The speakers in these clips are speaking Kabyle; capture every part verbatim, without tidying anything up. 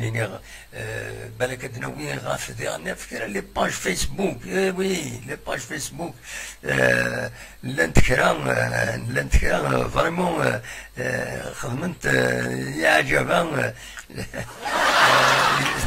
Iniɣ, euh, balak ad nawi ɣef diɣen ɣef kra les pages Facebook. Eh oui, les pages Facebook. Euh, llant kra, euh, llant kra, euh, vraiment, euh, euh, xedment, euh, yeɛǧaba, euh, euh,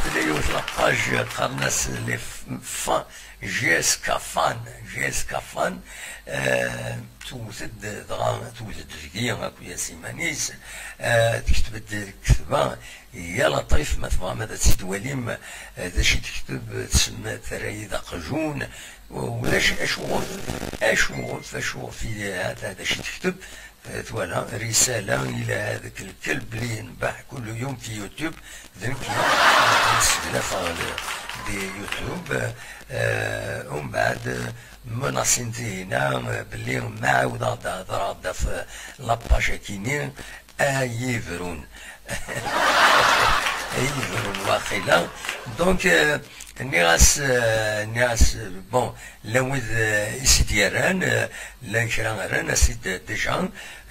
tella yiwet la page qqaren-as les f-, fa-, J S K fan, J S K fan, euh, tewwet-d dɣa, tewwet-d deg-i akk-, s iman-is, euh, tekteb-d deg ktba, ya Laṭif, ma tebɣam ad tt-id-twalim, eh, d acu i tekteb, tsemma, terra-yi d aqjun, ulac, acuɣef, acuɣef, acuɣef i, hata d acu i tekteb, eh, twala, risala ila هذاك الكلب اللي ينبح كل يوم في يوتيوب, d nekk i seglafen di YouTube, eh, umbeɛd, eh, menasin-t dinna, eh, belli ma ɛawdeɣ-d hedreɣ-d ɣef la page-agi-nni, Ay ibrun. Ay ibrun, waqila. Donc, euh, nniɣ-as, euh, nniɣ-as, euh, bon, llan wid, euh, i s-d-yerran, euh, llan kra rran-as-id déjà,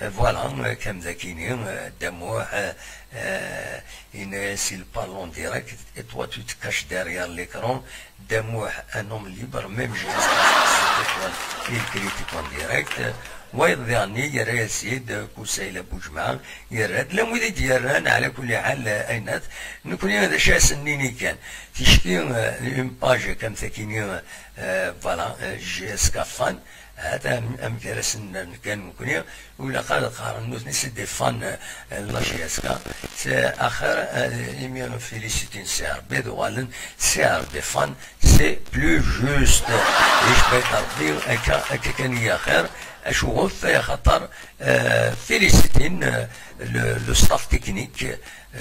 euh, voilà, euh, comme dakini, euh, Dda Muḥ, euh, euh, yenna-as, il parle en direct, et toi tu te caches derrière l'écran, Dda Muḥ, un homme libre, même J S K, il critique en direct. Wayeḍ diɣen yerra-yas-id, Kusayla Bujemɛa, yerra-d, llan wid i d-yerran, ɛla kulli ḥal, aynat. Nekni d acu ara sen-nini kan. Ticki, euh, une page comme takini, euh, voilà, euh, J S K fan, hata am-, amek ara sen-nnan kan nekni, ur ilaq ad qqaren nutni c'est des fans, euh, n la J S K. C'est axir, euh, imi féliciter C R B, d uɣalen C R B fan, c'est plus juste. Icba-t Rebbi, akka, akka kan i axir. Acuɣef? Axaṭer, euh, féliciter, euh, le, le staff technique,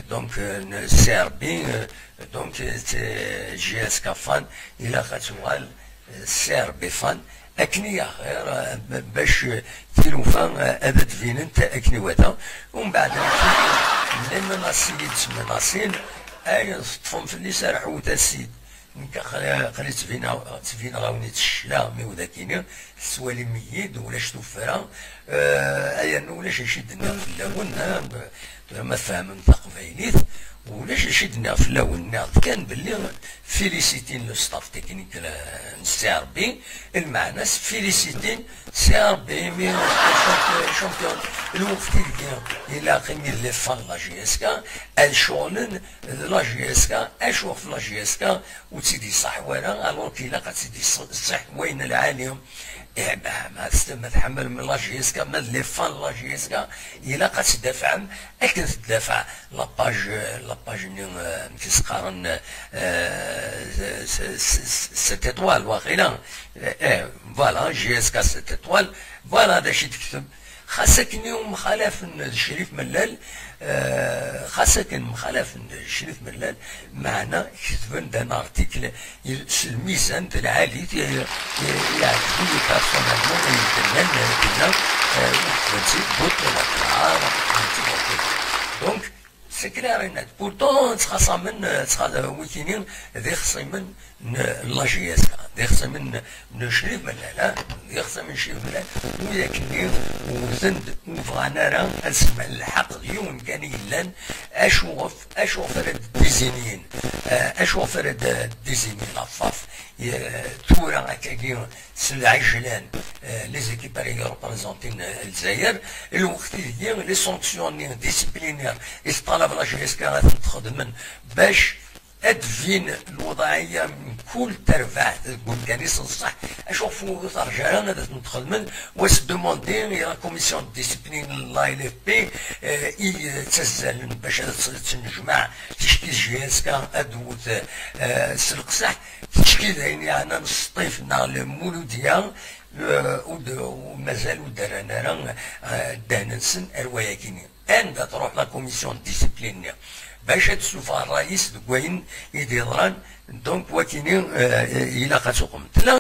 donc, euh, n C R B, euh, donc, euh, c'est J S K fan, ilaq ad tuɣal, euh, C R B fan, akken i axir, euh, bac, euh, tilufa, euh, ad d-binent akken iwata. Umbeɛd, les menaces i d-smenasin, ay teṭṭfem fell-i, serḥewt-as-id. Nekk aql-, aql-i ttbineɣ, ttbineɣ-awen-id cclaɣem-iw dakini, tettwalim-iyi-d, ulac tuffra, eh, ay rnu ulac acu i d-nniɣ fell-awen, eh, tura ma tfehmem taqbaylit, ulac acu i d-nniɣ fell-awen, nniɣ-d kan belli féliciter le staff technique, eh, n C R B, lmeɛna-s féliciter C R B, mi champion, lweqt i deg ilaq imi d les fans n la J S K, ad ceɣlen d la J S K, acuɣef la J S K ur tt-id-iṣaḥ wara, alors qu'il ilaq ad tt-id-iṣaḥ wayen lɛali. Eh ben, ma test-, ma tḥemmlem la J S K, ma d les fans n la J S K, ilaq ad tdafɛem akken teddafaɛ la page, la page-nni, eh, amek i s-qqaren, eh, s-, s-, s-, sept étoiles, waqila. Eh, eh, voilà, J S K sept étoiles, voilà d acu i tekteb. Xas akken i umxalafen d Crif Mellal, eh, xas akken mxalafen d Crif Mellal, meɛna ketben-d un article s lmizan d lɛali, i, i, iɛǧeb-iyi personnellement, i d-nnan, eh, dinna, eh, ur ketben-tt-id, donc, c'est clair et net. Pourtant, ttxaṣamen, eh, ttxa-, wikini d ixṣimen n la J S K, d ixṣimen n Crif Mellal, ah, d ixṣimen n Crif Mellal, widak-nni wwten-d, ur bɣan ara ad semmḥen lḥeqq d yiwen kan i yellan, acuɣef, acuɣef ara d-dizinyin, eh, acuɣef ara d-dizinyin la FAF, eh, tura akkagi s lɛejlan, eh, les équipes ara yi-représentin, eh, Lezzayer, lweqt i deg-i les sanctions-nni disciplinaires i teṭṭalab la J S K ad tent-xedmen bac ad d-tbin lwḍeɛiyya mkul tarbaɛt deg umkan-is n ṣṣeḥ, acuɣef ur terǧa ara ad tent-xedmen, wa s-demandi i la commission de discipline n la L F P, eh, i ttazzalen bac ad tt-, ttnejmaɛ ticki J S K ad d-tewwet, eh, s leqseḥ, ticki d ayen yeɛnan sṭif neɣ le muludya, eh, ur d-, ur, mazal ur d-rran ara, eh, ddehn-nsen ar wayagi-nni. Anda truḥ la commission de discipline-nni bac ad tessufeɣ ṛṛay-is deg wayen i d-yeḍran, donc, wakini, eh, ilaq ad tuqem. Tella